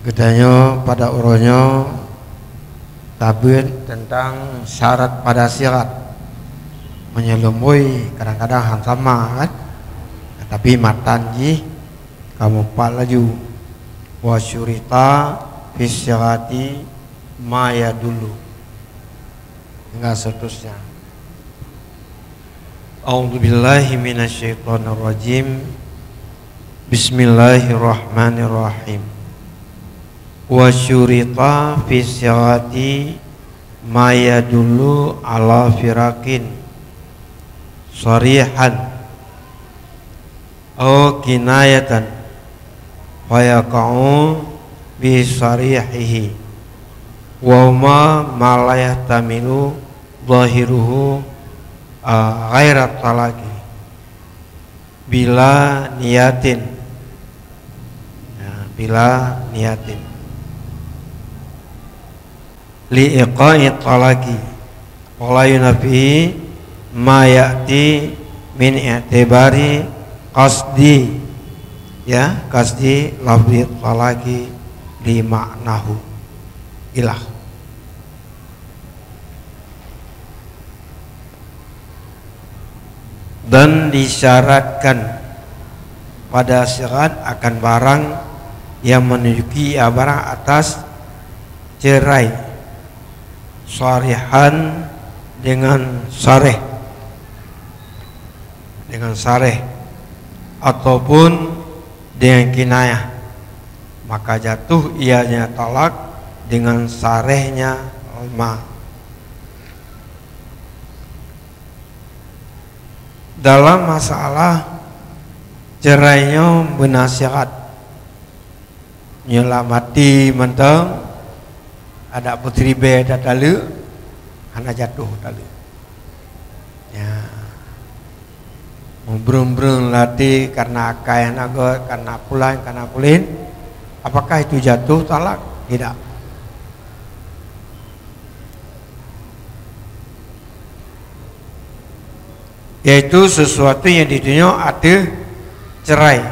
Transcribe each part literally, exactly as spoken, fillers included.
Geutanyoe pada uroe nyoe tabeuet teuntang syarat pada sirat. Meunyoe lumboi kadang-kadang han sama kan, tapi matan jih kamoe pat laju. Wa syurita fi sirati ma yadullu, hingga seterusnya. A'udzubillahi minasyaitonirrajim. Bismillahirrahmanirrahim. Wa syurita fi sirati ma yadullu ala firaqin sharihan aw kinayatan fayaqa'u bi sharihihi wa huma ma la yahtamilu zahiruhu, ah, ghaira talaqi bila niyatin. Ya, bila niyatin. Li iqa'i talaqi. Wa la yunafi ma ya'ti min i'tibari qasdi, ya, qasdi lafzi talaqi li ma'nahu. Ilah. Dan disyaratkan pada sirat akan barang yang menunjuki, ya, barang atas cerai, sharihan, dengan sareh, dengan sareh, ataupun dengan kinayah, maka jatuh ianya talak dengan sarehnya ma. Dalam masalah cerai nyoe beuna syarat. Nyoe lam até mantong, adak putri bèe tataleuek, hana jatuh taleuek. Ya. Meubreueng-breueng lam até karena akai hana göt, karena pulan, karena kulin. Apakah itu jatuh talak? Tidak. Yaitu sesuatu yang ditunjuk ateueh cerai,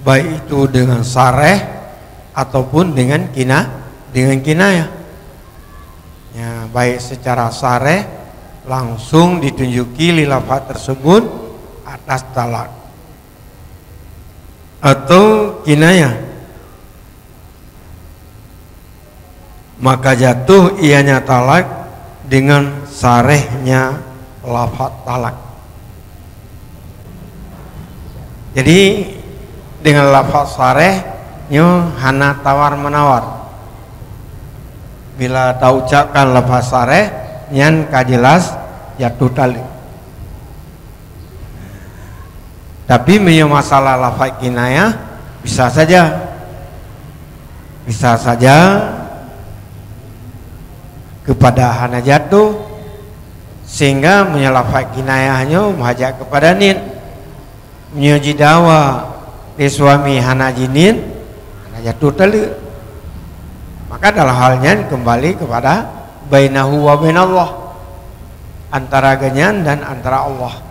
baik itu dengan sareh ataupun dengan kina-, dengan kinayah. Ya, baik secara sareh, langsung ditunjuki lé lafaz tersebut atas talak, atau kinayah, maka jatuh ianya talak dengan sarehnya lafaz talak. Jadi, dengan lafaz sareh nyoe hana tawar-menawar. Bila taucapkan lafaz sareh, nyan ka jelas jatuh taleuek. Tapi meunyoe masalah lafaz kinayah, bisa saja. Bisa saja kepada hana jatuh, sehingga meunyoe lafaz kinayah nyoe meuhajat kepada niet. Meunyoe jidawa lé suami hana jiniet, hana jatuh taleuek. Maka dalam hal nyan kembali kepada bainahu wa bainallah, antara geuhnyan dan antara Allah.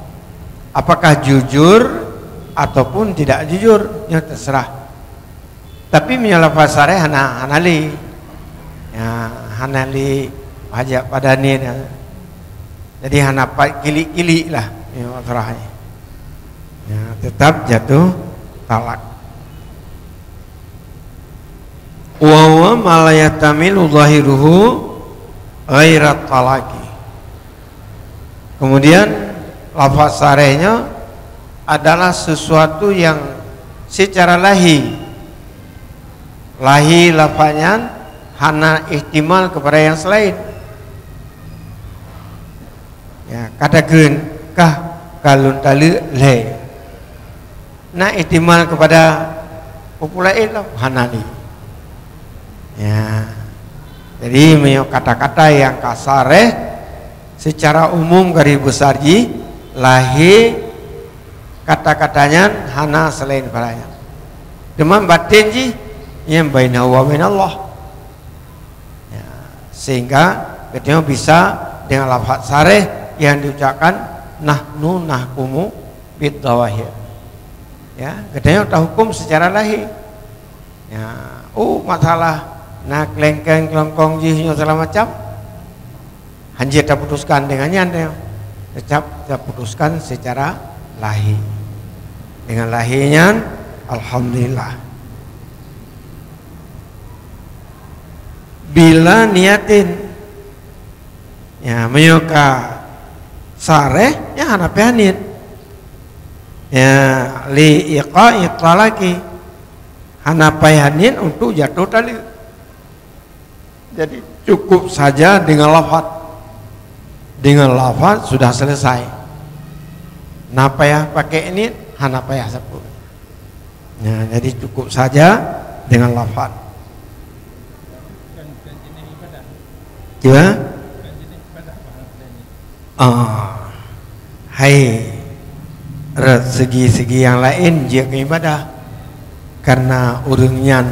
Apakah jujur ataupun tidak jujur, nyoe terserah. Tapi meunyoe lafaz sareh hana, hana lé. Ya, hana lé hajat pada niet. Jadi hana pat kilik-kilik lah, ya, masalahnya. Ya, tetap jatuh talak. Wa huwa ma la yahtamilu zahiruhu ghaira talaqi. Kemudian, lafaz sarehnya adalah sesuatu yang secara lahé, lahé lafaz nyan hana ihtimal kepada yang selain. Ya, katakan kah ka lôn taleuek lhèe. Na ihtimal kepada peue laén lah, hana lé. Ya. Jadi, meunyoe kata-kata nyang ka sareh, secara umum garis besar jih lahé kata-kata nyan hana selain daripada nyan. Teuma baten jih nyan bainahu wa bainallah. Ya, sehingga geutanyoe bisa dengan lafaz sareh yang diucapkan nahnu nahkumu bid zawahir. Ya, geutanyoe tahukum secara lahé. Ya, oh, masalah na kelengkeng kelongkong jih nyoe segala macam. Hanjeuet taputuskan dengan nyan, ya. Tetap taputuskan secara lahé. Dengan lahé nyan, alhamdulillah. Bila niatin, ya, meunyoe ka sareh, ya, hana payah niet. Ya, li iqa'i talaqi, hana payah niet untuk jatuh taleuek. Jadi, cukup saja dengan lafaz. Dengan lafaz sudah selesai. Na payah pakai niet, hana payah sapeue. Nah, jadi cukup saja dengan lafaz. Cuba? Ah, hai, rot segi-segi nyang laén jeuet keu ibadah. Karena ureuëng nyan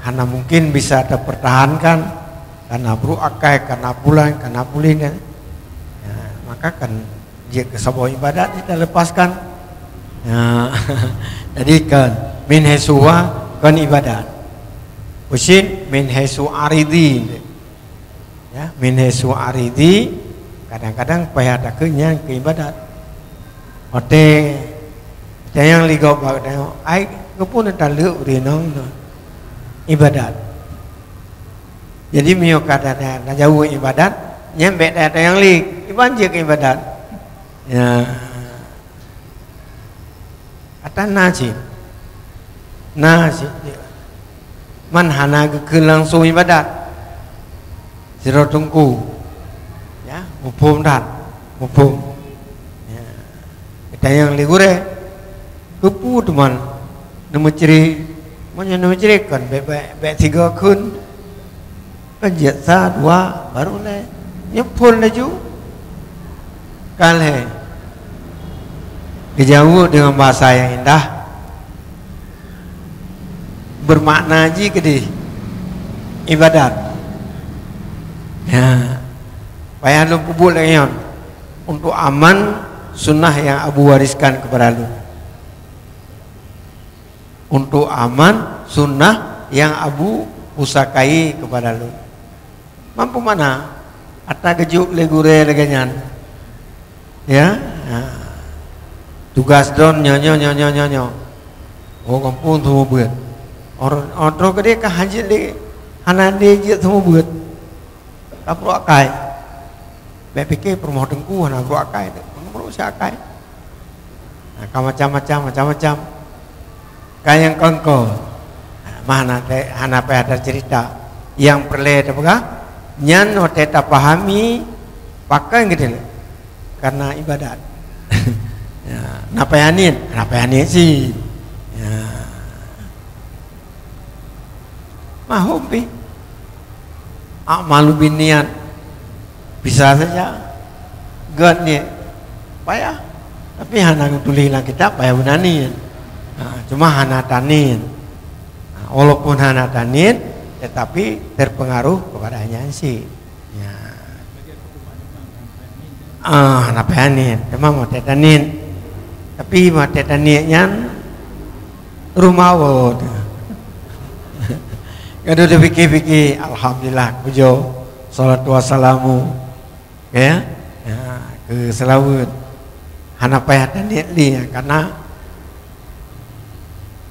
hana mungkin bisa tapertahankan karena brok akai, karena bulan, karena buleuen, kan? Nah, maka kan jeuet keu saboh ibadat jeuet talepaskan. Nah, jadi kan min haitsu huwa kan ibadat. Usin min haitsu aridi. Ya, min haitsu aridi, kadang-kadang payah takheun nyan keu ibadat. Watée tanyong li gob bak tanyoe, ai, keupeue neutaleuek ureuëng inong nyoe? Ibadat. Jadi, meunyoe ka ta-, ta-, tajaweueb ibadat, nyan bék ta-, tanyong li, iban jeuet keu ibadat. Ya. Ata na cit. Na cit. Man hana geukheun langsung ibadat. Sidroe teungku. Ya, muphom that. Muphom. Ya. Geutanyong lé gurée, "Keupeue teuma neumeucre?" Meunyoe neumeucre kon bék, bék, bék sigoe kheun. Kan jeuet sa, dua, baru lhée. Nyoe phon laju. Ka lhée. Geujaweueb deungon bahasa nyang indah. Beumakna jih keudeh ibadat. Ya. Payah lôn peubuet lagée nyoe. Untuk aman sunnah nyang Abu wariskan kepada lôn. Untuk aman sunnah nyang Abu pusakai kepada lôn. Mampu mana? Ata geujok lé gurée lagée nyan. Ya, ha. Tugas droe nyoe, nyoe, nyoe, nyoe, nyoe, nyoe. Oh, gampông seumeubeuet. Or-, ordroe keudeh ka hanjeuet lé, hana lé jeuet seumeubeuet. Ka brok akai. Bék pike peurumoh teungku hana brok akai, peurumoh si akai. Nah, ka macam-macam, macam-macam. Ka nyang kongko. Nah, mah hana te-, hana payah taceurita. Nyang peureulée tapeugah, nyan watée tapahami, pakon geutanyoe. Karena ibadat. Ya, na payah niet, na payah niet cit. Ya. Mahom pih. A'malu binniat. Bisa saja. Gét niet. Payah. Tapi hana geutuléh lam kitab, payah beuna niet. Ha, cuma hana taniet. Ha, walaupun hana taniet, tetapi terpengaruh kepada nyan cit. Ya. Ah, na payah niet. Teuma watée taniet. Tapi watée taniet nyan rumawa teuh. Ka deuh pike-pike, alhamdulillah, pujoe, salatu wassalamu. Ya. Ya, keu seulaweuet. Hana payah taniet lé, karena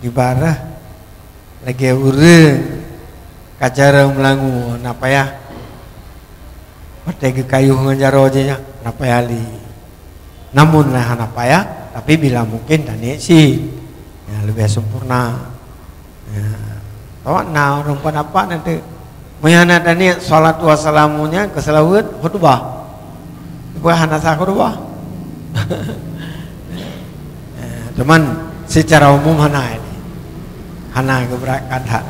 ibarat lagée ureuëng ka carông meulangue, na payah. Watée geukayôh ngon jaroe jih nyan, na payah lé. Namun lah hana payah, tapi bila mungkin taniet cit. Ya, leubeh sempurna. Ya. Awak na ureuëng pendapat nanti. Meunyo hana taniet salatu wassalamu nyan keu seulaweuet khutbah. Bukan hana sah khutbah. Eh, cuman secara umum hana ini. Hana geuberatkan that.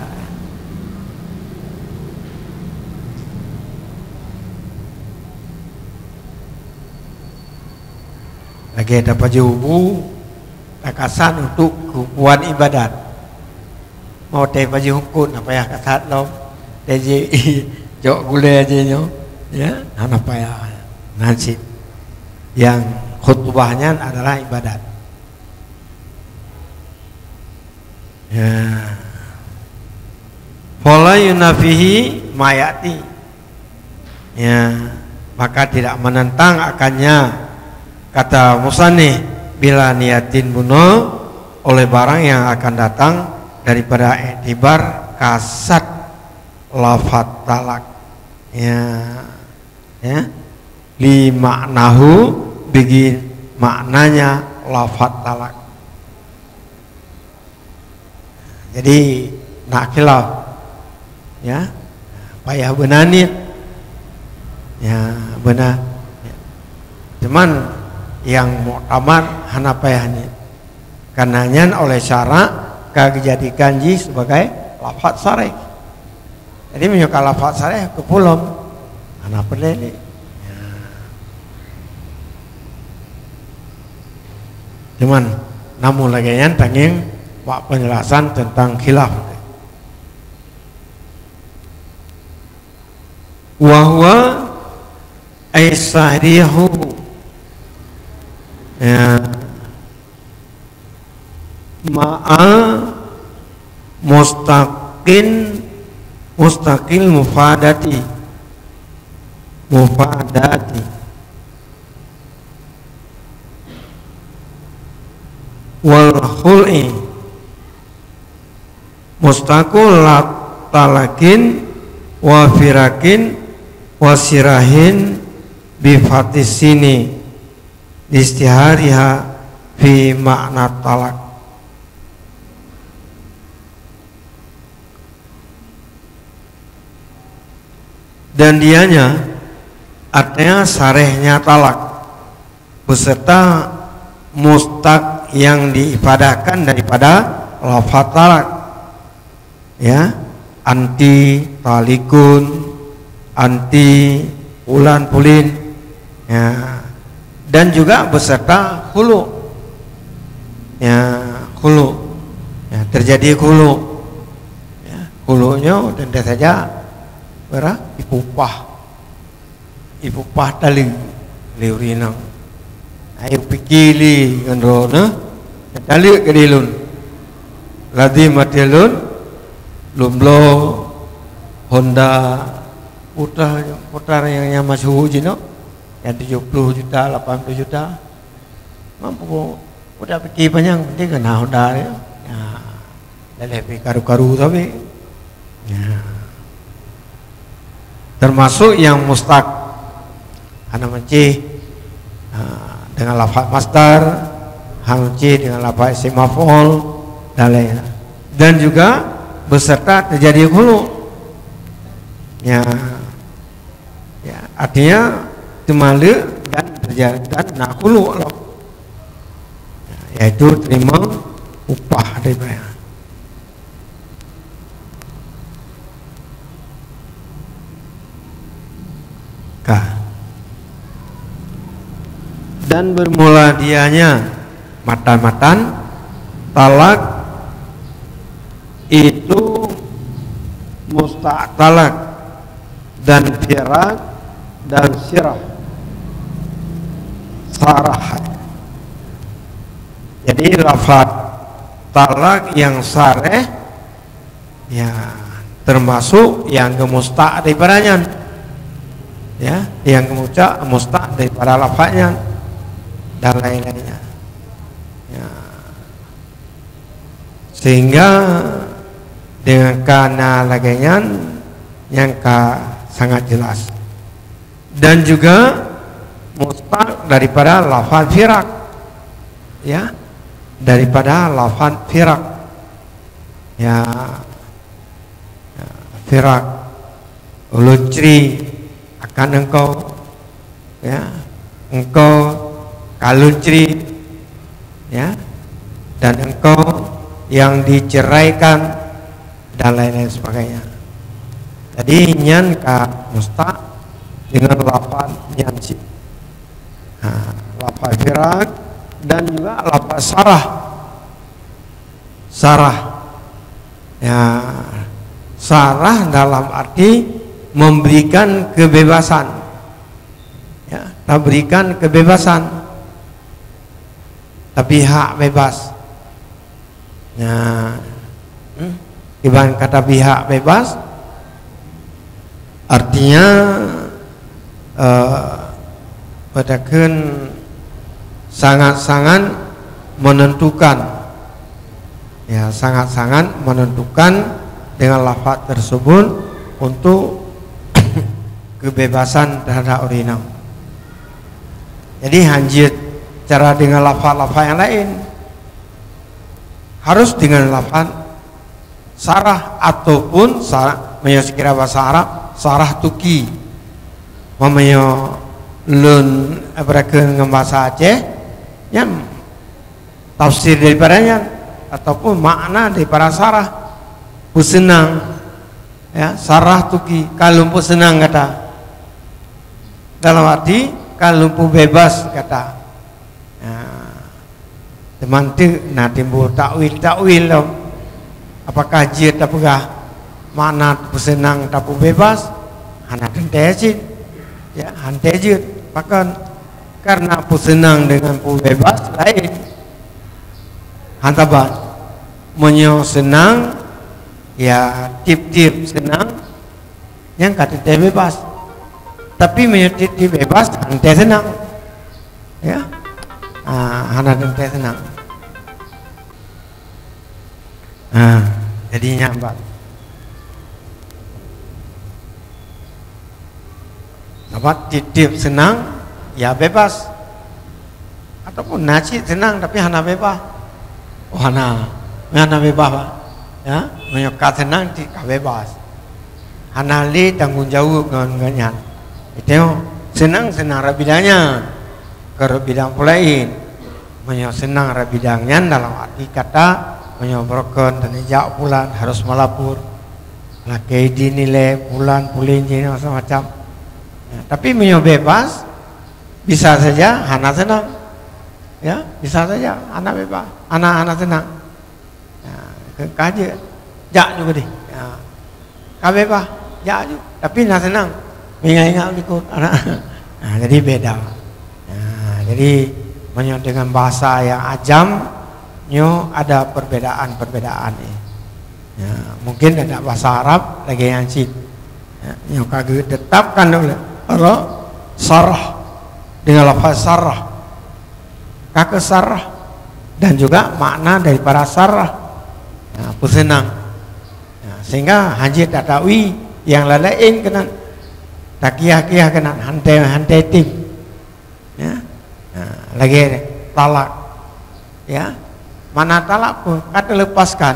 Lagée tapajoh bu, takasan untuk keukuan ibadat. Mau teupajoh eungkot, na payah kasat lom. Teuji jok gulée jih nyoe, ya, hana payah. Nyan cit. Nyang khutbah nyan adalah ibadat. Ya. la yunafihi ma ya'ti. Ya, maka tidak menentang akannya, kata musannif, bila niyatin bunoe, oleh barang yang akan datang daripada iktibar kasat lafaz talak. Ya, ya. Li ma'nahu, bagi maknanya lafaz talak. Jadi, nak khilaf, ya, payah beuna niet. Ya, beuna. Cuman, yang muktamad hana payah niet. Karena nyan oleh syarak ka dijadikan jih sebagai lafaz sarih. Jadi, meunyoe ka lafaz sarih, keupeue lom? Hana peureulée lé. Ya. Cuman, namun lagée nyan tangieng bak penjelasan tentang khilaf. Wa huwa ay sarihu. Ya. Ma'a mustaqin, mustaqil mufadati. Mufadati. Wal khul'i. Mustaqul la talakin wa firakin wa sirahin bi fathis sini. Listihariha fi makna talak. Dan dianya artinya sarehnya talak beserta mustaq yang diifadahkan daripada lafaz talak. Ya, anti talikun, anti pulan pulin, ya, dan juga beserta khulu'. Ya, khulu'. Ya, terjadi khulu'. Ya, khulu' nyoe tentu saja berah ipupah. Ipupah tali lé ureueng inong. Ayo pike lé ngon droeneuh, taleuek keudéh lôn. Lazem até lôn, lôn bloe Honda Putra, Putra nyang, nyang masyhur jinoe, nyang tujoh ploh juta, lapan ploh juta. Mampu. Udah pikir panjang, penting kan Honda dia. Ya. Leleh pi karu-karu tapi. Ya. Termasuk yang mustaq. Hana mencih, ha, dengan lafaz masdar, hana mencih dengan lafaz isim maf'ul, dan lainnya. Dan juga beserta terjadi khulu'. Ya. Ya, artinya teumaleuk dan terja-, dan na khulu' lom. Ya, yaitu terima upah daripada ka. Dan bermula dianya matan-matan talak itu mustaq talak dan firak dan sirah. Sarah. Jadi lafaz talak yang sareh, ya, termasuk yang geumustaq daripada nyan. Ya, yang geumustaq, mustaq daripada lafaz nyan dan lain-lainnya. Ya. Sehingga dengan kana lagée nyan, nyang ka sangat jelas. Dan juga mustaq daripada lafaz firak. Ya, daripada lafaz firak. Ya. Ya, firak. Ulôn cri akan engkau, ya, engkau ka lôn cri, ya, dan engkau yang diceraikan, dan lain-lain sebagainya. Jadi, nyan ka mustaq dengan lafaz nyan cit. Ha, lafaz firak dan juga lafaz sarah. Sarah. Ya, sarah dalam arti memberikan kebebasan. Ya, taberikan kebebasan. Tapi hak bebas. Ya. Hmm? Iban kata pihak bebas, Artinya, eh, peue takheun sangat-sangat menentukan. Ya, sangat-sangat menentukan dengan lafaz tersebut untuk kebebasan terhadap ureueng inong. Jadi, hanjeuet cara dengan lafaz-lafaz yang lain. Harus dengan lafaz sarah ataupun sa-, meunyoe sikira bahasa Arab, sarah tuki. Meunyoe lôn, eh, beurakeun ngon bahasa Aceh, nyan tafsir daripada nyan ataupun makna daripada sarah, peuseunang. Ya, sarah tuki, ka lôn peuseunang gata. Dalam arti, ka lôn peubeubaih gata. Nah, teuma teuk na timbul takwil-takwil lom. Apakah jeuet tapeugah makna peuseunang tapeubeubaih? Hana teuntèe cit. Ya, hana teuntèe jeuet. Pakon? Karena peuseunang dengan peubeubaih laén. Hana saban. Meunyoe seunang, ya, tiep-tiep seunang, nyan ka teuntèe beubaih. Tapi meunyoe tiep-tiep beubaih, hana teuntèe seunang. Ya. Ah, hana teuntèe seunang. Ah, jadi nyan, Pak. Sabab tiep-tiep seunang, ya, beubaih. Ataupun na cit seunang tapi hana beubaih. Oh, hana. Hana beubaih, Pak. Ya, meunyoe ka seunang cit ka beubaih. Hana lé tanggong jaweueb ngon, ngon nyan. Itu seunang-seunang rot bidang nyan. Keu rot bidang peue laén. Meunyoe seunang rot bidang nyan dalam arti kata, meunyoe beureukan dan jak pulan harus melapor. Lakèe dinilai pulan pulan jih macam-macam. Ya, tapi meunyoe beubaih, bisa saja hana seunang. Ya, bisa saja hana beubaih, hana, hana seunang. Ya, keu, ka jeuet. Jak ju keudeh. Ya. Ka beubaih, jak ju. Tapi na seunang. Ingat-ingat likot. Nah, jadi beda. Nah, jadi meunyoe dengan bahasa yang ajam, nyoe ada perbedaan-perbedaan ni. Ya, mungkin ada bahasa Arab lagèe nyan cit. Ya, nyoe ka geutetapkan oleh Allah sarah dengan lafaz sarah. Ka keu sarah dan juga makna daripada sarah. Ya, peuseunang. Ya, sehingga hanjeuet tatawi yang lain keunan. Takiah-kiah keunan, hana teuntèe, hana teuntèe tim. Ya. Nah, lagèe talak. Ya. Makna talak pun ka teuleupaskan.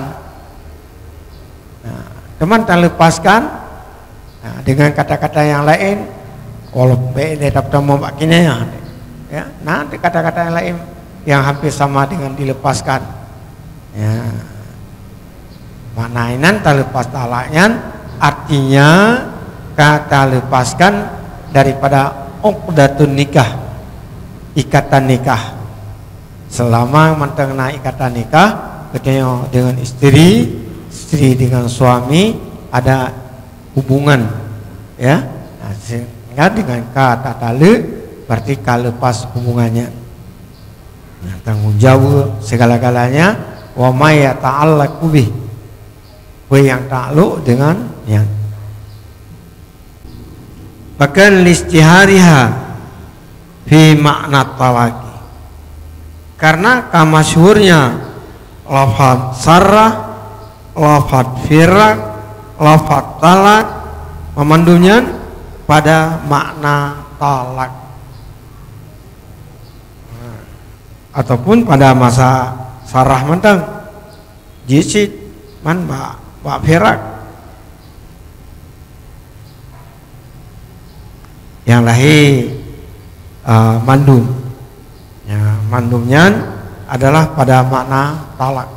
Nah, teuma teuleupaskan, nah, dengan kata-kata yang lain, walau bèk lé tapeutama bak kinayah. Ya, nah, kata-kata yang lain yang hampir sama dengan dilepaskan. Ya. Makna inan taleupas talak nyan, artinya ka taleupaskan daripada uqdatun nikah, ikatan nikah. Selama mantong na ikatan nikah, geutanyoe dengan isteri, isteri dengan suami ada hubungan, ya. Nah, sehingga dengan ka tataleuk, berarti ka leupas hubungan nyan. Nah, tanggung jawab segala-galanya, wa ma yata'allaqu bih. Peue nyang taklok dengan nyan. Bahkan listihariha fi makna talaki. Karena ka masyhurnya lafaz sarah, lafaz firaq, lafaz talak, memandum nyan pada makna talak. Ataupun pada masa sarah mantong. Jicit man bak, bak firaq. Nyang lahé, ah, mandum. Ya, mandum nyan adalah pada makna talak.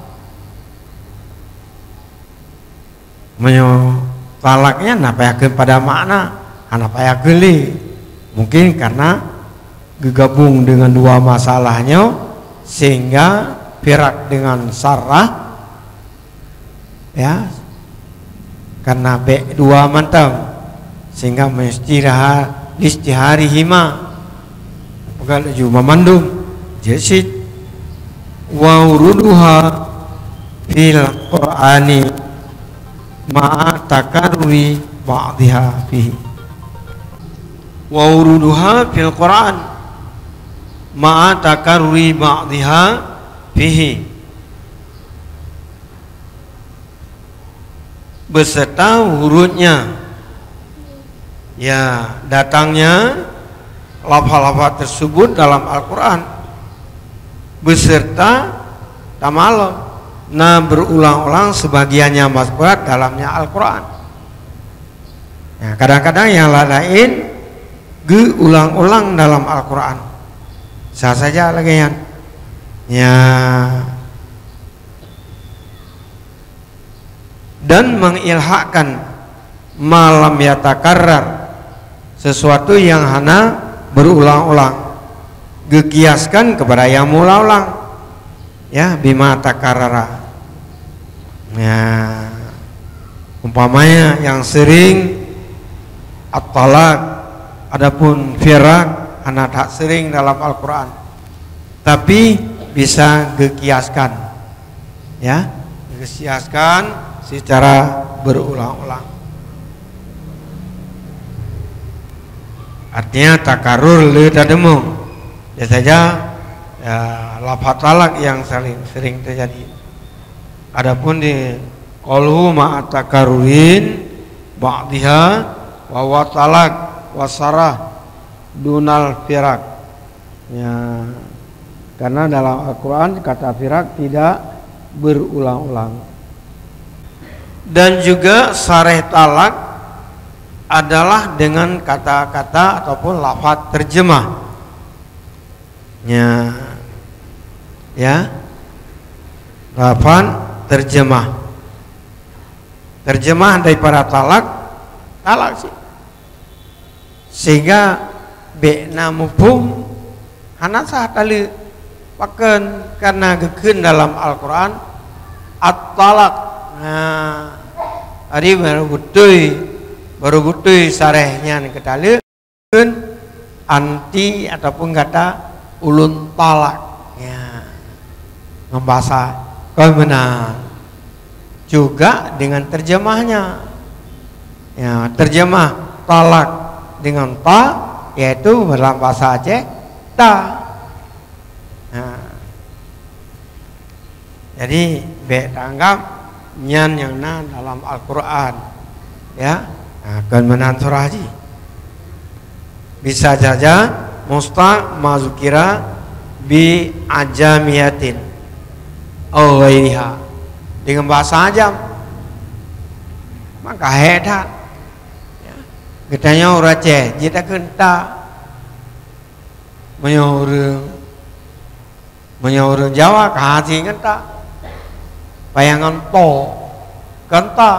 Meunyoe talak nyan na payah kheun pada makna, hana payah kheun lé. Mungkin karena geugabong deungon dua masalah nyoe, sehingga firaq deungon sarah, ya, karena bèk dua mantong, sehingga meustiha-, listiharihima. Peugah laju meumandum, jeuet cit, wa wuruduha fil Qur'ani ma'a takarruri ba'dhiha fihi. Wa wuruduha fil Qur'an ma'a takarruri ba'dhiha fihi, beserta wurudnya, ya, datangnya lafaz-lafaz tersebut dalam Al-Quran, beserta tamalom na berulang-ulang sebagiannya mazkurat dalamnya Al-Quran. Ya, kadang-kadang yang lain geuulang-ulang dalam Al-Quran. Sa saja lagée nyan. Ya. Dan mengilhakkan ma lam yatakarrar, sesuatu yang hana berulang-ulang, geukiaskan kepada yang meuulang-ulang. Ya, bima takarrara. Ya. Umpamanya yang sering at-talaq, adapun firaq hana that sering dalam Al-Quran. Tapi bisa geukiaskan. Ya, geukiaskan secara berulang-ulang. Artinya takarur le tadeungoe. Biasa saja, ya, lafaz talak yang saling sering terjadi. Adapun di qauluhu ma'a takarurin ba'dhiha wa huwa talak wa sarah dunal firaq. Ya, karena dalam Al-Quran kata firaq tidak berulang-ulang. Dan juga sareh talak adalah dengan kata-kata ataupun lafaz terjemah. Ya. Ya. Lafaz terjemah. Terjemah daripada talak, talak sih. Sehingga bék na muphom hana sah taleuek. Pakon? Karena geukheun dalam Al-Quran at-talak. Nah, jadi baru beutôi, baru beutôi sareh nyan keu taleuek, anti ataupun kata ulôn talak. Ya. Ngon bahasa kon meunan. Juga dengan terjemahnya. Ya, terjemah talak dengan ta, yaitu dalam bahasa Aceh, ta. Nah. Jadi, bék taanggap nyan nyang na dalam Al-Quran. Ya, nah, kon meunan surah jih. Bisa saja mustaq ma zukira bi ajamiyatin au ghairiha, dengan bahasa ajam. Maka hé that. Ya. Geutanyoe ureuëng Aceh, jeuet takheun ta. Meunyoe ureuëng, meunyoe ureuëng Jawa ka hase ngon ta. Payangan to, kan ta,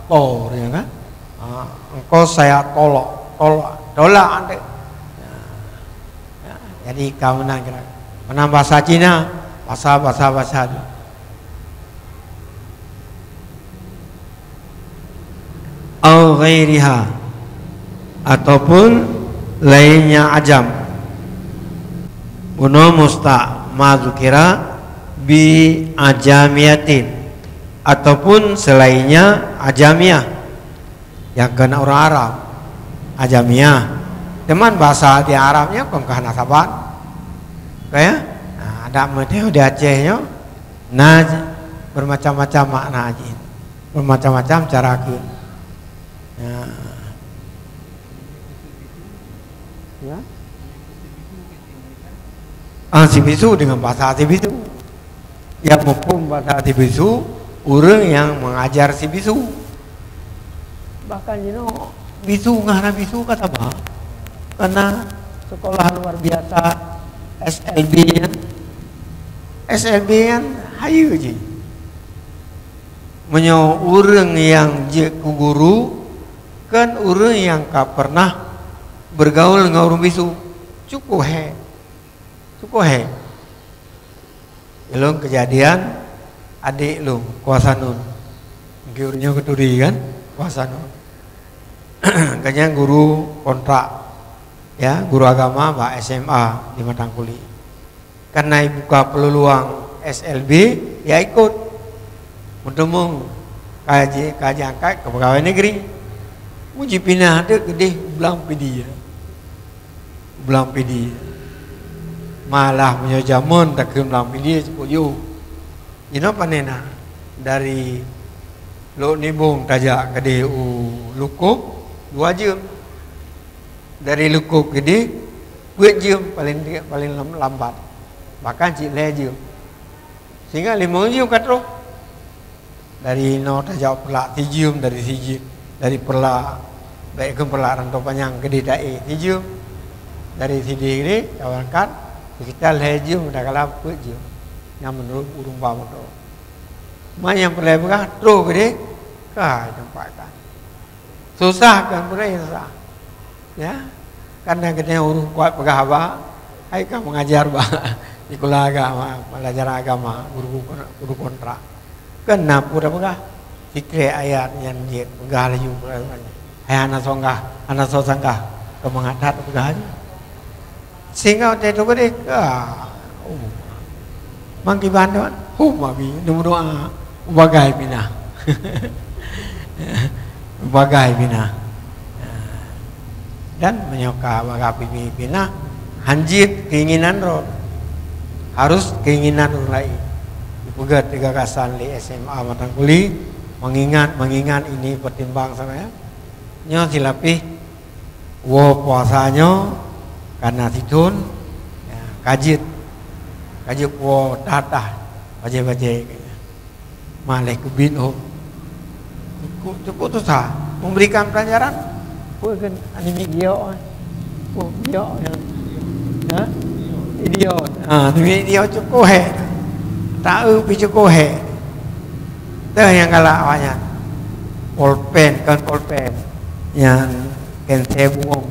to dia kan. Ha, engkau saya tolak, tolak, tolak ante. Ya, ya, jadi ka meunan kira. Meunan bahasa Cina, bahasa, bahasa, bahasa tu. Au ghairiha, ataupun lainnya ajam. Bunoe mustaq ma zukira bi ajamiyatin, ataupun selainnya ajamiyah, nyang keunan ureuëng Arab, ajamiyah. Teuma bahasa di Arab nyan kon ka hana saban. Ka ya? Nah, adak meuteuh di Aceh nyoe na bermacam-macam makna jih. Bermacam-macam cara kheun. Ya. Ya. Ah, si bisu dengan bahasa si bisu. Yang muphom bahasa si bisu, ureuëng yang mengajar si bisu. Bahkan jinoe bisu ngon hana bisu ka sama. Karena sekolah luar biasa S L B nyan. S L B nyan hayeue jih. Meunyoe ureuëng nyang jeuet keu guru, kan ureuëng nyang ka pernah bergaul ngon ureuëng bisu, cukup hé. Cukup hé. Ilôn kejadian adék lôn, Kuasanun. Mungkin ureuëng nyoe geuturi kan? Kuasanun. Gobnyan guru kontrak, ya, guru agama bak S M A di Matangkuli. Karena ibuka peuluang S L B, ya ikot. Meuteumong ka ji-, ka jiangkat keu peugawée negeri. Mujipinah teuk keudeh u Blang Pidie. Blang Pidie. Malah meunyoe jameun takheun Blang Pidie cukôp yoh. Jinoe pane na, dari Lhok Nibong tajak keudeh u Lukôb, dua jeuem. Dari Lukôb keudeh, peuet jeuem paling, paling lam-, lambat. Bahkan cit lhèe jeuem. Sehingga limong jeuem ka troh. Dari inoe tajak Peureulak sijeuem, dari sijeuem, dari Peureulak, bèk kheun Peureulak Rantau Panyang keudeh taék sijeuem. Dari sideh keudeh taberangkat, sekitar lhèe jeuem, kadang-kadang peuet jeuem. Nyan meunurot ureueng ba moto. Ma nyang peureulèe peugah, troh keudeh, ka teumpat kan. Susah kan, peureulèe susah. Ya. Kan nyang keudeh ureueng kuat peugah haba, hai ka mengajar bak sikula agama, pelajaran agama, guru, guru kontrak. Kan na peue tapeugah? Sikrek ayat nyan jeuet peugah laju, hai hana songgah, hana soe sanggah, keu mangat that peugah laju. Sehingga watèe tu keudeh, ah, oh. Mang kiban tu, hum abi, neumeudoa, bagai pinah. Bagai pinah. Dan meunyoe ka bagai pinah, hanjeuet keinginan droe. Harus keinginan ureueng laén. Dipeugöt di gagasan lé S M A Matang Kuli, mengingat, mengingat ini pertimbang sama ya. Nyoe silapeh Woe puasa nyoe ka na sithon, ya, ka jeuet, ka jeuet puwoe that-that, bajèe-bajèe. Malèe keubiet hom. Cukup, cukup susah memberikan pelajaran. Peue kheun aneuk miet giok, eh? Peue giok nyan? Ha? Idiot. Ha, aneuk miet giok cukup hék. Taeu pih cukup hék. Teuh nyang galak awaknyan. Polpen, kon polpen. Nyan Kensé bungong.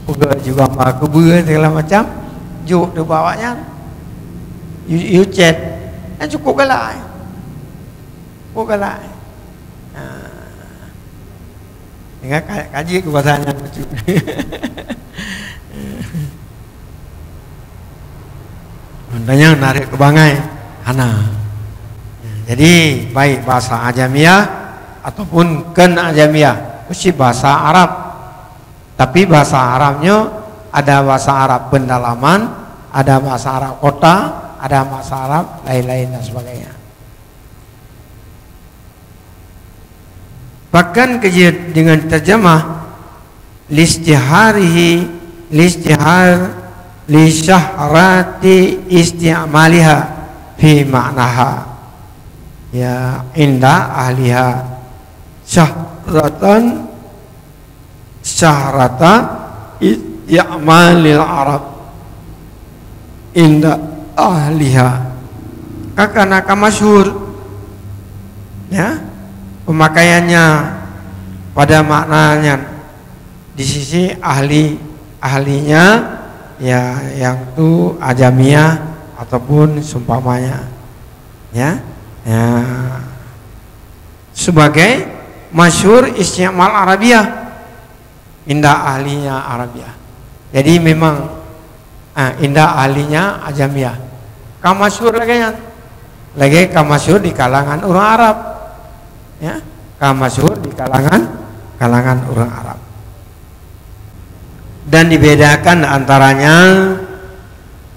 Peugah juga gambar keubeue segala macam. Jok teuh bak awaknyan. You, you chat. Nyan cukup galak. Cukup galak. Ha. Tinggal ka-, kaji keu bahasa nyan lucu. Makanya narik keu bangai hana. Jadi, baik bahasa Ajamiah ataupun kon Ajamiah, mesti bahasa Arab. Tapi bahasa Arab nyoe ada bahasa Arab pendalaman, ada bahasa Arab kota, ada bahasa Arab lain-lain dan sebagainya. Bahkan keu jeuet dengan terjemah listiharihi, listihar li syahrati isti'maliha fi ma'naha. Ya, inda ahliha syahratan syahrata isti'malil Arab inda ahliha. Ka kana ka masyhur, ya, pemakaiannya pada maknanya di sisi ahli, ahlinya, ya, yang tu Ajamiah ataupun seumpamanya, ya. Ya. Sebagai masyhur isti'mal Arabiah. Inda ahlinya Arabiah. Jadi memang, ah, inda ahlinya Ajamiah. Ka masyhur lagèe nyan. Lagèe ka masyhur di kalangan ureueng Arab. Ya, ka masyhur di kalangan, kalangan ureueng Arab. Dan dibedakan antaranya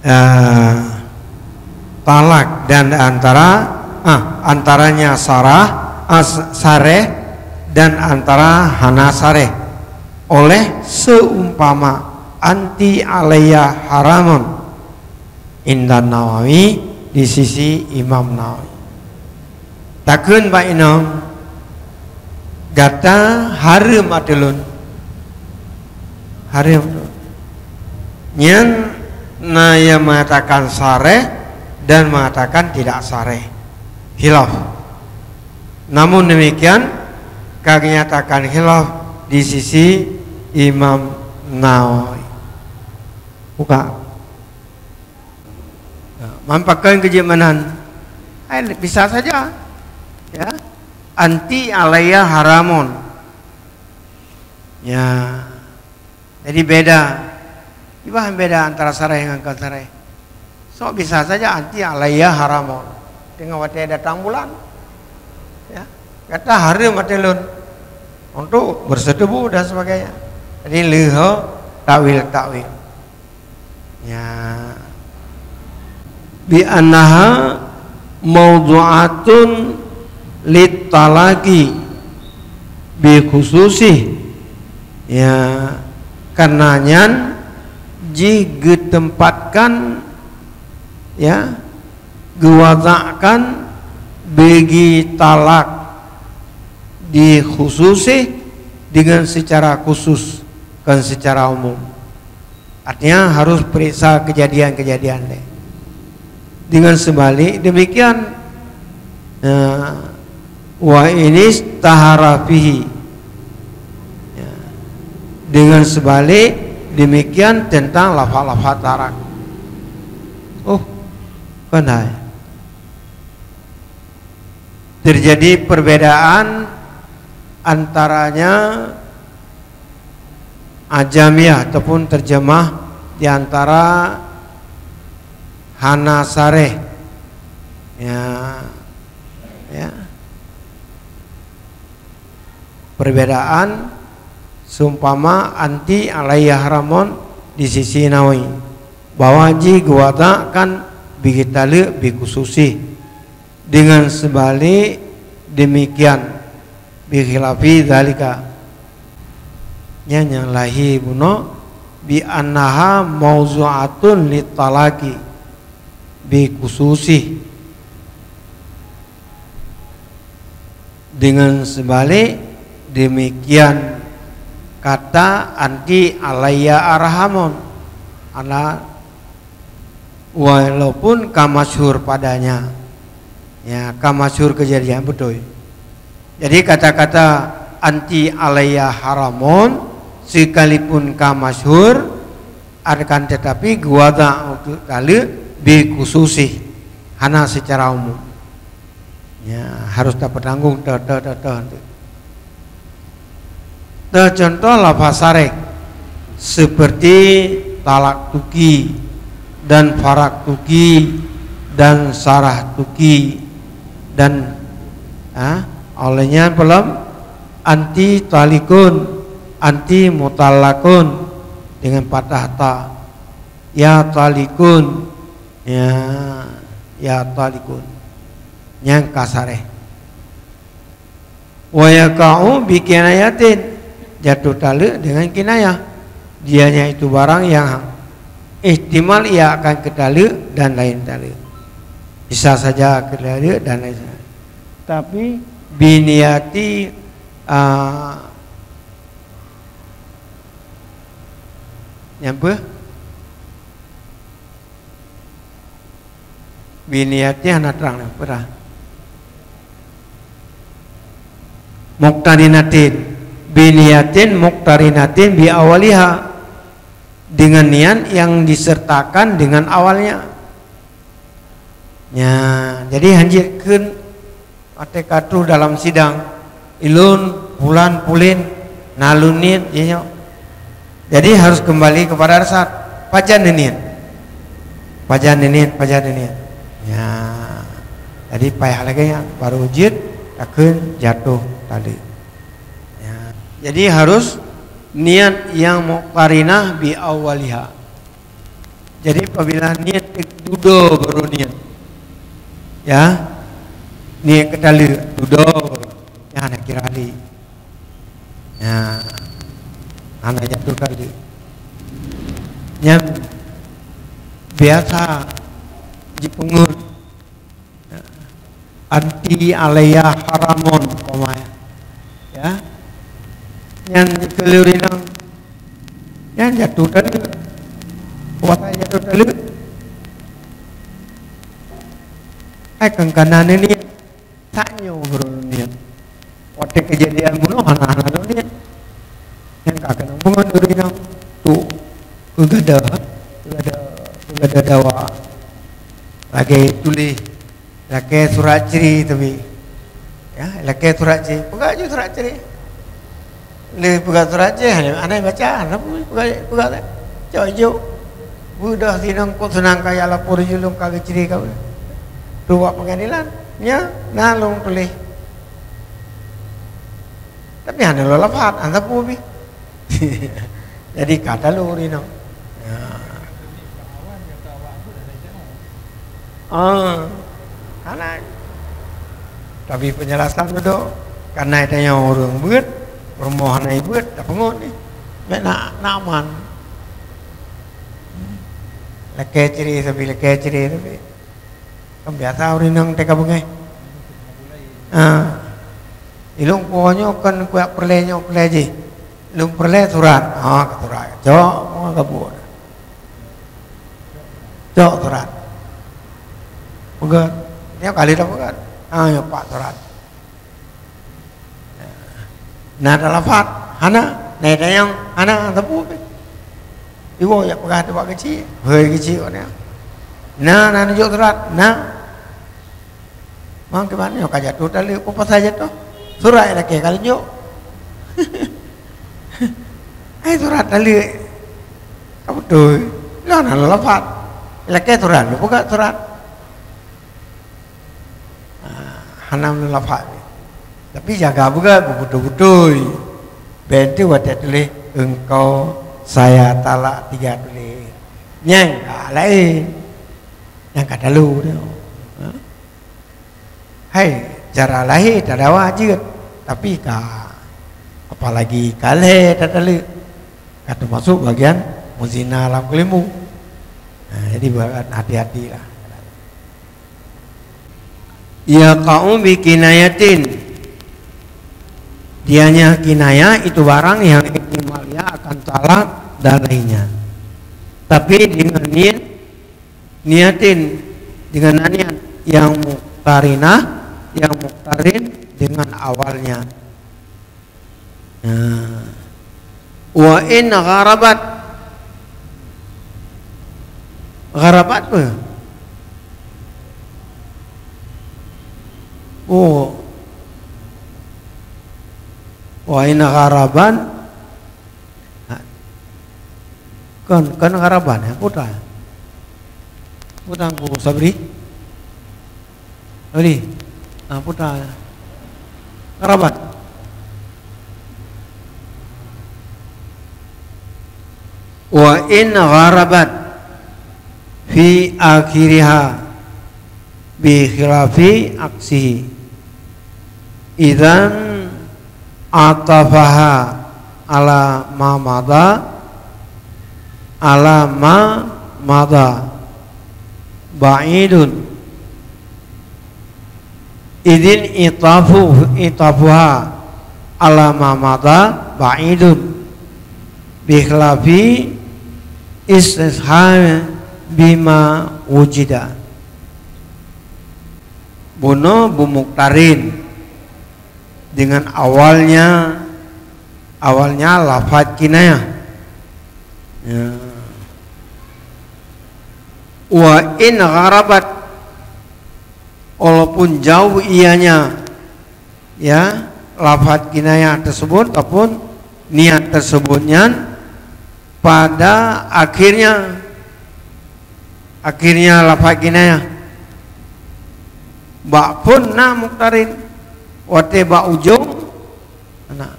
eh, talak dan antara, ah, antaranya sarah, ah, s-, sareh dan antara hana sareh. Oleh seumpama anti alayya haramun inda Nawawi di sisi Imam Nawawi. Takheun bak inong, gata hareuem ateueh lôn. Hareuem. Nyan na nyang mengatakan sareh dan mengatakan tidak sareh. Khilaf. Namun demikian, ka dinyatakan khilaf di sisi Imam Nawawi. Buka. Ya, man pakon keu jeuet meunan. Hai, bisa saja. Ya. Anti alayya haramun. Ya. Jadi beda. Iban beda antara sareh ngon kon sareh. Sok bisa saja anti alayya haramun. Teungoh watèe datang bulan. Ya. Gata hareuem ateueh lôn untuk bersetubuh dan sebagainya. Jadi leuho takwil-takwil. Ya. Bi annaha maudu'atun lit talaqi bi khususih. Ya, karena nyan jih geutempatkan, ya, geuwadakkan bagi talak di khususih dengan secara khusus, bukan secara umum. Artinya harus periksa kejadian-kejadian deh. Dengan sebalik demikian, eh, wa inis tahara fihi. Ya. Dengan sebalik demikian tentang lafaz-lafaz tarak. Oh, kan hai. Terjadi perbedaan antaranya ajamiyah ataupun terjemah di antara hana sareh. Ya. Ya. Perbedaan seumpama anti alayya haramun di sisi Nawawi, bahwa jih geuwadakkan bigitaleuk bi khususih. Dengan sebalik demikian, bi khilafi dzalika. Nyan nyang lahé bunoe, bi annaha maudu'atun lit talaqi bi khususih. Dengan sebalik demikian kata anti alayya arhamun, ala, walaupun ka masyhur padanya. Ya, ka masyhur kejadian beutôi. Jadi kata-kata anti alayya haramun sekalipun ka masyhur, akan tetapi geuwadak untuk taleuek bi khususih, hana secara umum. Ya, harus tapeutanggong teuh, teuh, teuh, teuh. Teuh contoh lafaz sareh seperti talaktuki dan faraktuki dan sarahtuki dan, ah, oleh nyan peulom anti talikun, anti mutalakun dengan patah ta. Ya talikun, ya, ya talikun. Nyang ka sareh. Wa yaqa'u bi kinayatin, jatuh taleuek dengan kinayah. Dianya itu barang yang ihtimal ia akan keutaleuek dan laén taleuek. Bisa saja keutaleuek dan laén taleuek. Tapi biniyati, ah, nyang beuh? Biniyatin hana trang dah, peurah. Muqtarinatin. Biniyatin muqtarinatin bi awaliha. Dengan niat yang disertakan dengan awalnya. Ya, jadi hanjeuet kheun Watée ka troh dalam sidang, ilôn, pulan, pulen, na lôn niet, jih nyoe. Jadi harus kembali kepada dasar. Pajan neuniet? Pajan neuniet, pajan neuniet? Ya. Jadi payah lagée nyan, baru jeuet takheun jatuh tali. Ya. Jadi harus niat yang muqtarinah bi awwaliha. Jadi apabila niet dudoe baru niet. Ya. Niet keu taleuek dudoe baru. Ya, hana kira lé. Ya. Hana jatuh tali. Nyan biasa jipeungeuet. Anti alaiya haramun, umpamanya. Ya. Nyan dikeuluri nang. Nyan jatuh tali. Kuasa jatuh tali. Ai kan kana neuniet. Tanyoe baru neuniet. Watée kejadian bunoe hana-hana neuniet. Nyang ka keunong bangon ureuëng inong tu keu gada, keu gada, keu gada dawa. Lagée tuléh, lakée surat cri teubi. Ya, lakée surat cri. Peugah ju surat cri. Lé peugah surat cri, hana, hana baca, hana peugah, peugah, peugah. Cok juk. Beudoh sinong kok seunang kaya lapor julung ka geucri ka. Tu bak pengadilan. Nya, na lôn tuléh. Tapi hana lôn lafat, hana sapeue pih. Jadi ka talu rinong. Ya. Ah, hana. Tapi penjelasan tu dok, karena tanyoe ureuëng beuet, rumoh hana beuet, tapeungot ni. Mek nak, nak aman. Lakée ciri sabe, lakée ciri sabe. Kan biasa ureuëng inong teuka beungéh. Ah. Ilong po nyoe kan kuyak peureulée nyoe peureulée jih. Lôn peureulée surat. Ha, ka surat. Cok, mua ka buet. Cok surat. Peugah. Nyoe kali dah peugah. Ha, nyoe pak surat. Na ada lafaz. Hana. Na ada nyang hana teupeu. Iwoe jak peugah tu bak keuchik. Hei keuchik awak nyan. Na, na nunjuk surat. Na. Mang keuman nyoe ka jatuh taleuk, peue pasai jatuh? Surat ilakée ka leunyok. Hai surat taleuk. Ka beutôi. Lah na lafaz. Ilakée surat, lôn peugah surat. Ah, hana lafaz. Tapi jaga beugét, beubeutôi-beutôi. Ben teuh watée tuléh engkau, saya, talak, tiga tuléh. Nyang ka laén. Nyang ka talo tu. Ha? Hai, cara lahé tadawa jeuet, tapi ka, apalagi ka lhée tataleuk, ka teumasuk bagian muzina lam keulimu. Nah, jadi hati-hatilah. Yaqa'u bi kinayatin. Dianya kinayah itu barang yang ihtimal ia akan talak dan lainnya. Tapi dengan niat, niatin, dengan niat yang muqtarinah, yang muqtarin dengan awalnya. Nah. Wa in gharabat. Gharabat apa? Oh. Wa in gharaban. Ha. Kon, kon gharaban, ya, putra. Putra Teungku Sabri. Oli. Ah, putra. Gharabat. Wa in gharabat fi akhiriha bi khilafi aksihi. Idzan atafaha ala ma madha, ala ma madha ba'idun. Idzin itafu, itafuha ala ma madha ba'idun. Bi khilafi istishar bima wujida. Bunoe beumuktarin dengan awalnya, awalnya lafaz kinayah. Ya. Wa in gharabat, walaupun jauh ianya, ya, lafaz kinayah tersebut ataupun niat tersebut nyan, pada akhirnya, akhirnya lafaz kinayah. Bak phon na muktarin, watée bak ujong na.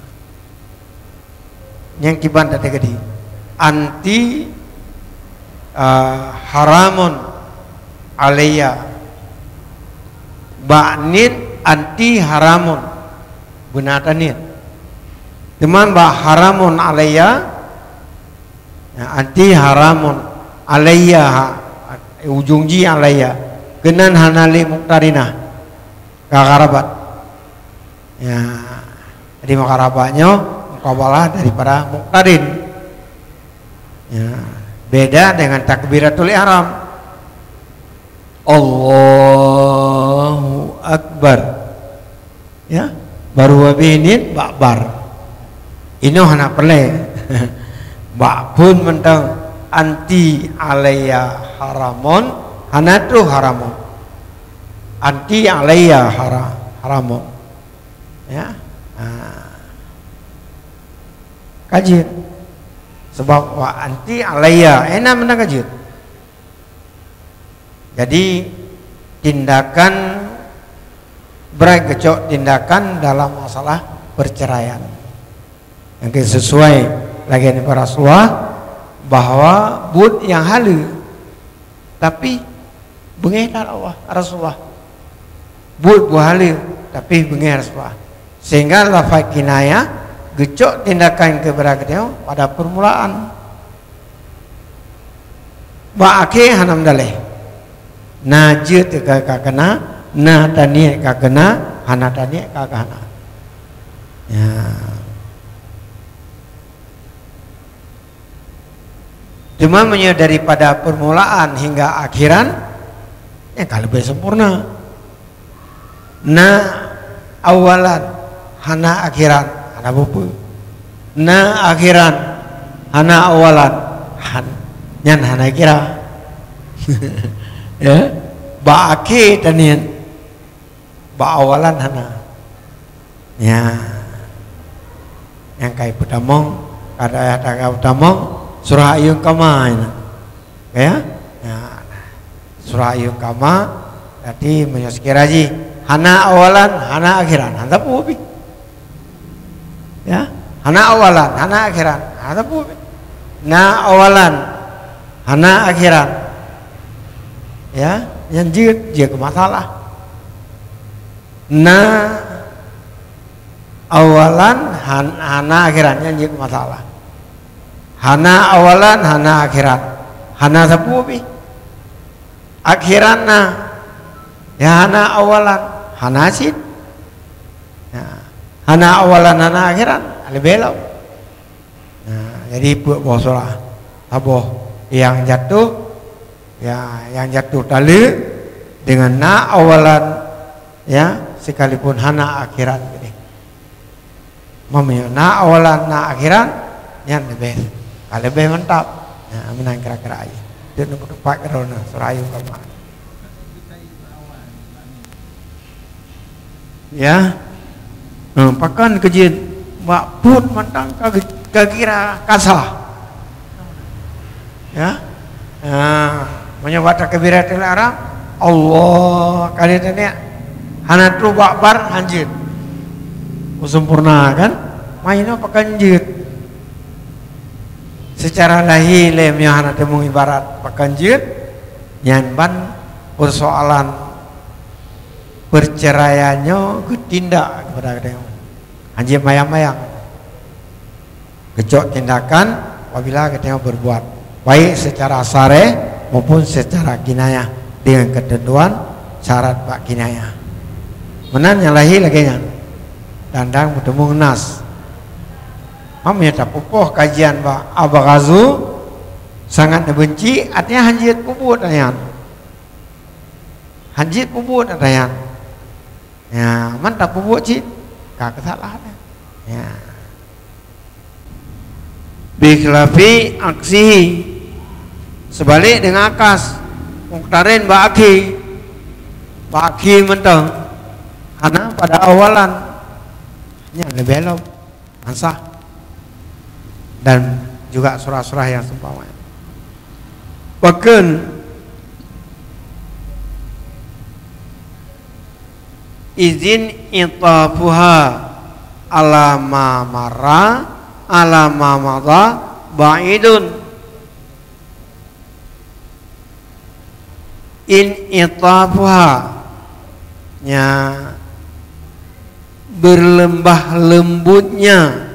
Nyang kiban teukeudi. Anti, ah, haramun alayya. Bak niet anti haramun. Beuna taniet. Teuma bak haramun alayya, ya, anti haramun alayya, ha, ujong jih alayya. Keunan hana lé muktarinah. Ka gharabat. Ya. Jadi mukharabah nyoe mukabalah daripada muktarin. Ya. Beda dengan takbiratul ihram. Allahu Akbar. Ya. Baru habéh niet bak bar. Inoe hana peureulée. Bak phon mantong anti alayya haramun, hana troh haramun. Anti alayya hara-, haramun. Ya. Ha. Ka jeuet. Sebab wa anti alayya, eh, na meunan ka jeuet. Jadi, tindakan, brat geucok tindakan dalam masalah perceraian. Nyang sesuai lagée nibak Rasulullah, bahwa buet nyang haleue, tapi Beungéh that Allah, Rasulullah. Buet buah haleue, tapi beungéh Rasulullah. Sehingga lafaz kinayah geucok tindakan keupada geutanyoe pada permulaan. Bak akhé hana meudaleh. Na jeuet ka, ka keuna, na taniet ka keuna, hana taniet ka, ka hana. Ya. Cuma meunyoe daripada permulaan hingga akhiran, nyan ka leubeh sempurna. Na awalan, hana akhiran, hana peue-peue. Na akhiran, hana awalan, han-, nyan hana kira. Ya, bak akhé taniet, bak awalan hana. Ya. Nyang kai peutamong, kada yah taga peutamong, surah ayun kama nyan. Ya? Ya. Surah ayun kama, berarti meunyoe sekira jih hana awalan, hana akhiran, hana peue pih. Ya? Hana awalan, hana akhiran, hana peue pih. Na awalan, hana akhiran. Ya, nyan jeuet, jeuet keu masalah. Na awalan han-, hana akhiran, nyan jeuet masalah. Hana awalan, hana akhiran. Hana sapeue pih. Akhiran na. Ya hana awalan, hana cit. Ya. Hana awalan, hana akhiran, leubeh lom. Nah, jadi peuet boh surah. Saboh nyang jatuh, ya, nyang jatuh taleuk deungon na awalan, ya, sekalipun hana akhiran geude. Meunyoe na awalan, na akhiran, nyan leubeh, ka leubeh mantap. Nah, meunan kira-kira ayat. Deuek neupeutupat keudroe na, surah Ayun kama. Ya. Nah, pakon keu jeuet bak put mantong ka, ka kira kasa. Ya. Nah, meunyoe bak takbiratul ihram, Allah, ka lheueh taniet. Hana trok bak bar, hanjeuet. Oh, sempurna kan? Maino pakon jeuet. Secara lahé lé meunyoe hana teumeung ibarat pakon jeuet, nyan ban persoalan perceraian nyoe geutindak keupada geutanyoe. Hanjeuet mayang-mayang. Geucok tindakan apabila geutanyoe berbuat, baik secara sareh maupun secara kinayah dengan ketentuan syarat bak kinayah. Meunan nyang lahé lagée nyan. Dan, dan meuteumong nas. Meunyoe tapeupoh kajian bak abghazu, sangat neubenci, artinya hanjeuet peubuet nyan. Hanjeuet peubuet nyan. Ya, man tapeubuet cit ka keusalahan. Ya. Bi khilafi aksihi, seubalik deungon akas, muktarin bak akhé, bak akhé mantong, hana pada awalan, nyan leubeh lom. Ansah dan juga surah-surah nyang seumpama nyan. Pakon izin itafuha ala ma marra, ala ma madha ba'idun. In itafuha, nya berlembah lembutnya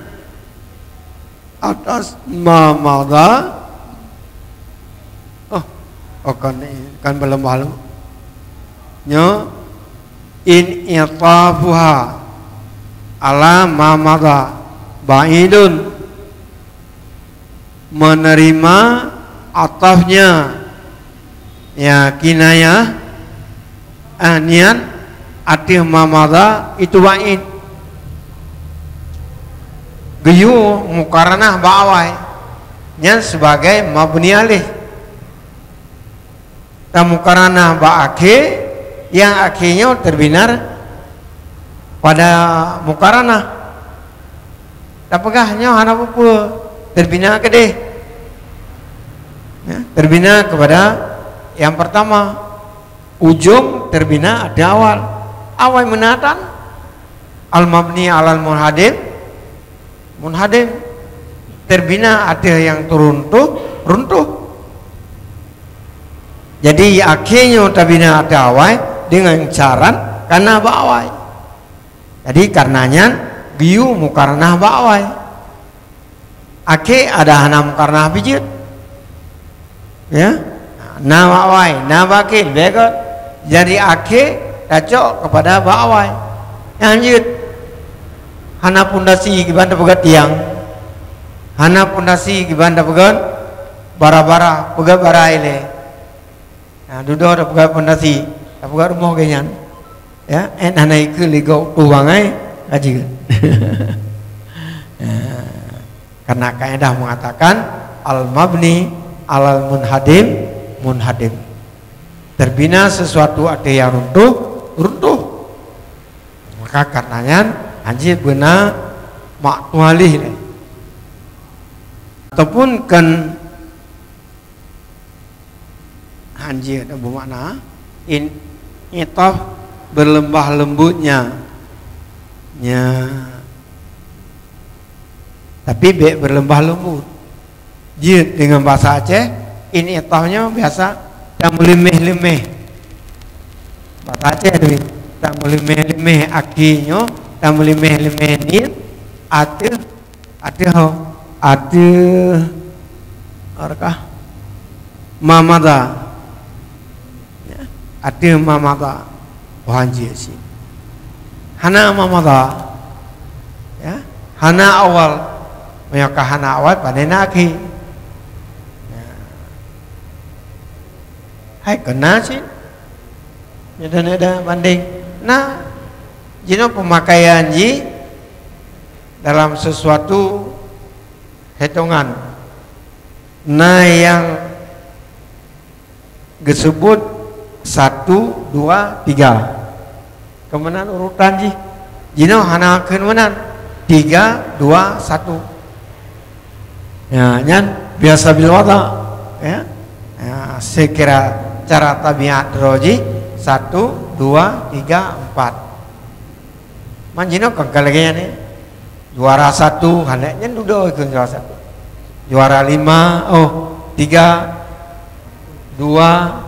atas ma madha. Oh, oh kan, kan berlembah lembut. Nyo in itafuha ala ma madha ba'idun. Menerima atafnya, ya, kinayah, ah, niat ateueh ma madha itu ba'id. Geuyue mukaranah bak awai nyan sebagai mabni alaih. Dan mukaranah bak akhé, nyang akhé nyoe terbina pada mukaranah. Tapeugah nyoe hana peue-peue, terbina keudeh. Ya, terbina kepada yang pertama. Ujong terbina ateueh awal. Awai meunan tan. Al-mabni alal munhadim, munhadim. Terbina ateueh nyang teuruntuh, runtuh. Jadi, akhé nyoe tabina ateueh awai deungon syarat kana bak awai. Jadi, kareuna nyan geuyue mukaranah bak awai. Akhé adak hana mukaranah pih jeuet. Ya. Na bak awai, na bak akhé, leubeh gét. Jadi, akhé tacok keupada bak awai. Nyang jeuet. Hana pondasi kiban tapeugét tiang. Hana pondasi kiban tapeugét bara-bara, peugét bara ilée. Nah, dudoe tapeugét pondasi, tapeugét rumoh geuh nyan. Ya, eh, hana ikeu lé gob tuh bangai, ka jeuet. Ya. Karena kaedah mengatakan, "Al-mabni alal munhadim, munhadim." Terbina sesuatu ateueh nyang runtuh, runtuh. Maka karena nyan, hanjeuet beuna maktualih lé. Ataupun kan hanjeuet bermakna in-, in'itaf berlembah lembutnya. Nya. Tapi bék berlembah lembut. Jeuet deungon bahasa Aceh, in'itaf nyoe biasa tameuleumeh-leumeh. Bahasa Aceh teuh, tameuleumeh-leumeh akhé nyoe, tameuleumeh-leumeh niet, ateueh, ateueh ho, ateueh, adakah, ma madha. Ya, ateueh ma madha. Oh, hanjeuet cit. Hana ma madha. Ya, hana awal. Meunyoe ka hana awal, pane na akhé. Ya. Hai keu na cit. Nyoe dah, nyoe dah banding. Na, jinoe peumakaian jih dalam sesuatu hitongan. Na nyang geuseubut satu, dua, tiga. Keu meunan urutan jih. Jinoe hana kheun meunan. Tiga, dua, satu. Ya, nyan biasa bil wada', ya. Ya, sekira cara tabiat droe jih, satu, dua, tiga, empat. Man jinoe kon ka lagée nyan, eh. Juara satu, hana nyan dudoe keu juara satu. Juara lima, oh, tiga, dua,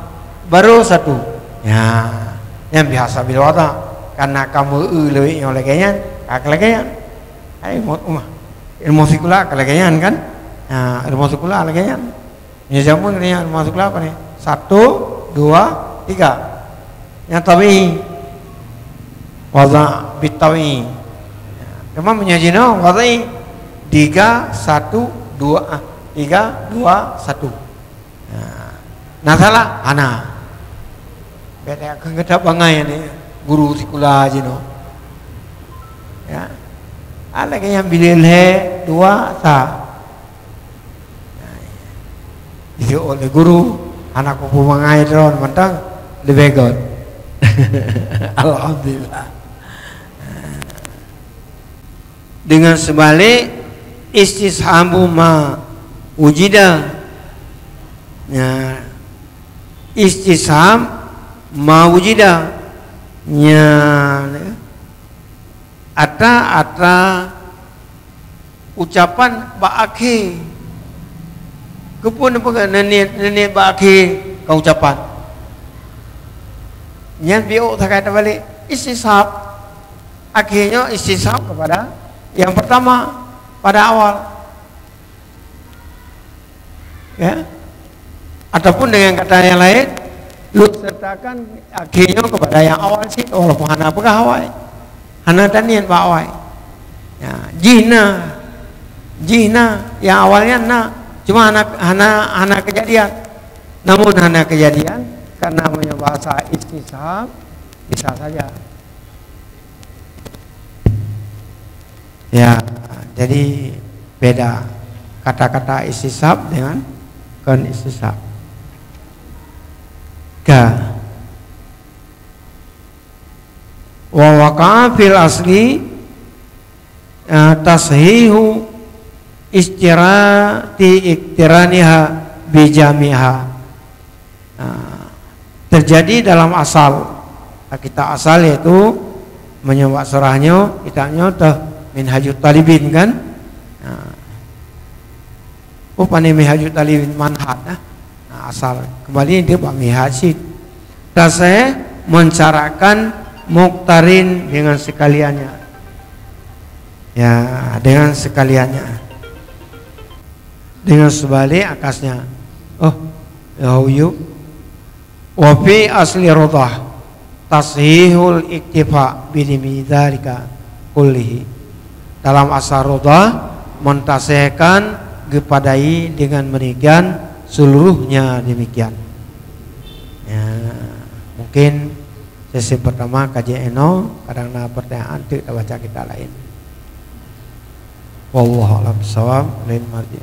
baru satu. Ya, nyan biasa bil wada'. Karena kamu eu lewat nyang lagée nyan, ka lagée nyan. Hai, mo-, umah. Ilmu sikula ka lagée nyan kan? Ya, ilmu sikula lagée nyan. Nyoe jameun nyan masuk lah apa ni? Satu, dua, tiga. Nyang tabi wada' bitawi. Cuma meunyoe jinoe wada' tiga, satu, dua, ah, tiga, dua, satu. Nah, nah salah, hana. Beda keu geutab bangai ni guru sikula jinoe. Ya. Ada nyang bilih lhée, dua, sa. Jijok lé guru, hana kupeumangai droe mantong leubeh gét. Alhamdulillah. Dengan seubalik, istishamu ma wujida. Ya, istisham ma wujida. Ya, atra-atra ucapan bak akhé. Keupeue neupeugah neuniet, neuniet bak akhé keu ucapan? Nyan biôk sagai teubalik. Istishab. Akhé nyoe istishab keupada nyang peurtama, pada awal. Ya. Ataupun dengan kata yang lain, lôn sertakan akhé nyoe keupada nyang awai cit, walaupun hana peugah awai. Hana taniet bak awai. Ya, jih na. Jih na, nyang awai nyan na. Cuma hana, hana, hana keujadian. Namun hana keujadian, karena meunyoe bahasa istishab, bisa saja. Ya, jadi beda kata-kata istishab dengan kon istishab. Ka. Wa waqa'a fil asli, eh, tashihu istirati iktiraniha bijamiha. Nah, terjadi dalam asal. Kitab asal yaitu meunyoe bak surah nyoe, kitab nyoe teuh Minhajut Talibin kan? Nah. Oh, pane Minhajut Talibin manhaj, nah. Nah, asal. Kembali dia bak mihad cit. Tasahih mensyaratkan muqtarin dengan sekaliannya. Ya, dengan sekaliannya. Dengan sebalik akasnya. Oh, ya, yuk. Wa fi asli ridhah tashihul iktifa bi dzalika kullihi. Dalam asal ridhah mentasahkan geupadai dengan demikian seluruhnya demikian. Ya, mungkin sesi pertama kaji eno, kadang na pertanyaan tu kita baca kita lain. Wallahu a'lam bishawab, lain marji.